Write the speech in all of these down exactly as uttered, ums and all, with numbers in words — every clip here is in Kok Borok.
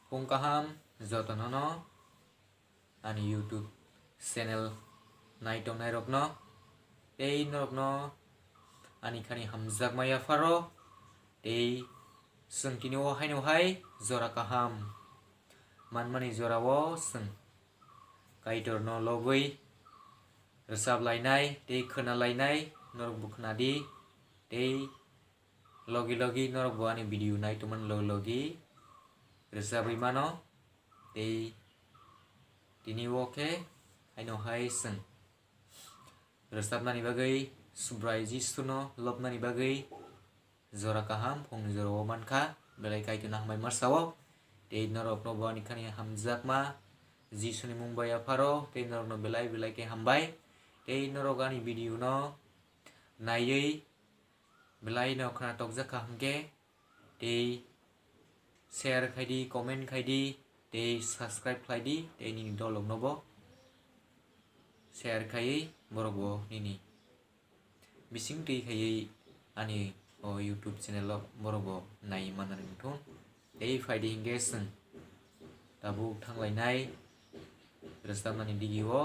Phung kaham jotono no ani YouTube channel nai tongnai rokno tei norokno ani khani hamjakma yapharo tei chwng tini o haino hai jora kaham manmani jorao chwng Kaitorno logwi rwchap lainai tei khwna lainai norokbo khwnadi tei logi logi norokbo ani video nai tongmani logi logi rwchabwi mano tei tini o khe haino hai chwng rwchapnani bagwi Subrai Jisuno lobnani bagwi jora kaham phungni jorao mankha belai Kaitorno hambai masa o tei norokno bo ani khani hamjakma Jisuni mung bai yapharo tei norokno belai belai khe hambai tei norok ani video no naiwi belai no khna tokjak kha hwnkhe tei share khai di, comment khai di tei subscribe khlai di tei nini dolok no bo share khaiwi borok bo nini bising twi khaiwi ani o YouTube channel o borok bo nai manani wngthun tei phaidi hwnkhe chwng tabuk thanglainai rwchapnani digi o.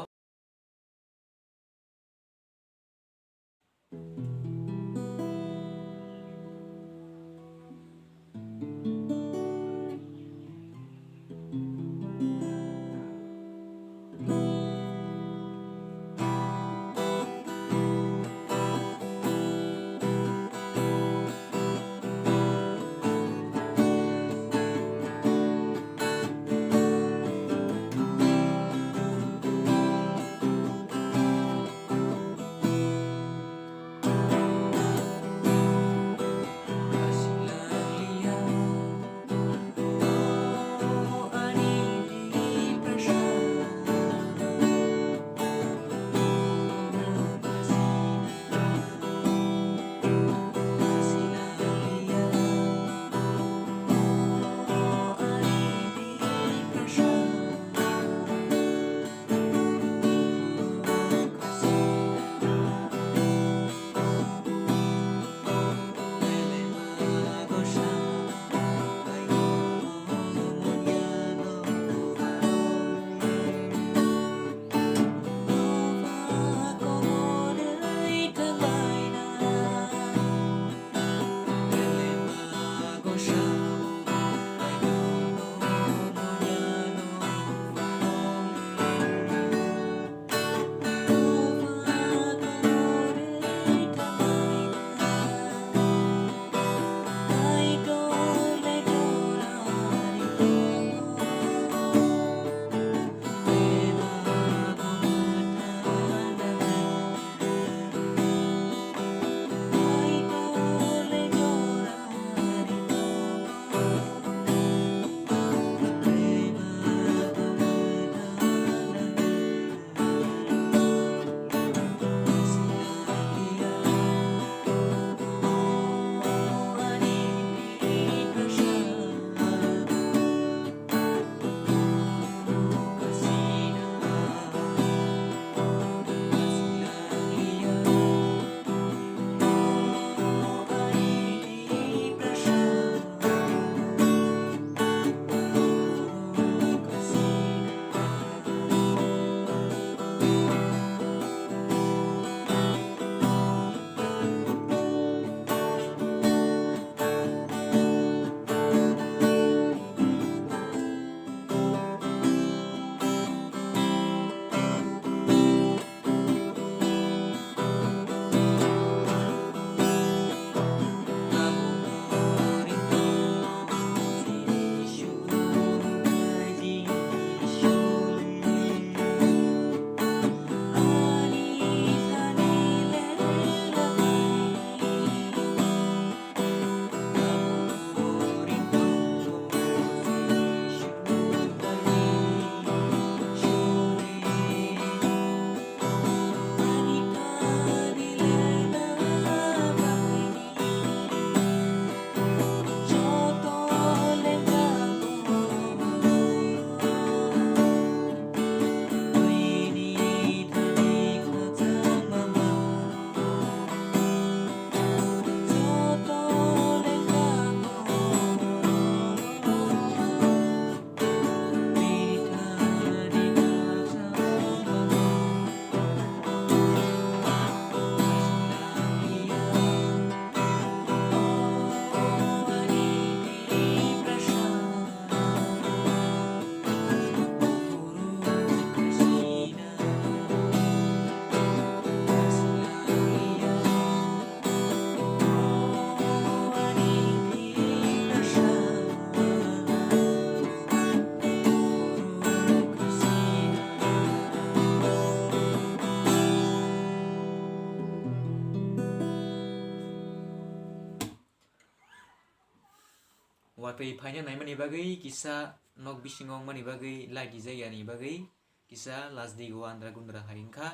Tei phaina naimani bagwi kisa nok bisingo wngmani bagwi light rijak yani bagwi kisa last day o andra gundra hai wngkha.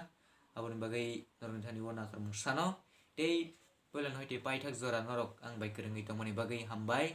Aboni bagwi norokni thani o nakarmung sano. Tei puila no hai tei paithak jora norok ang bai kwrwngwi tongmani bagwi hambai.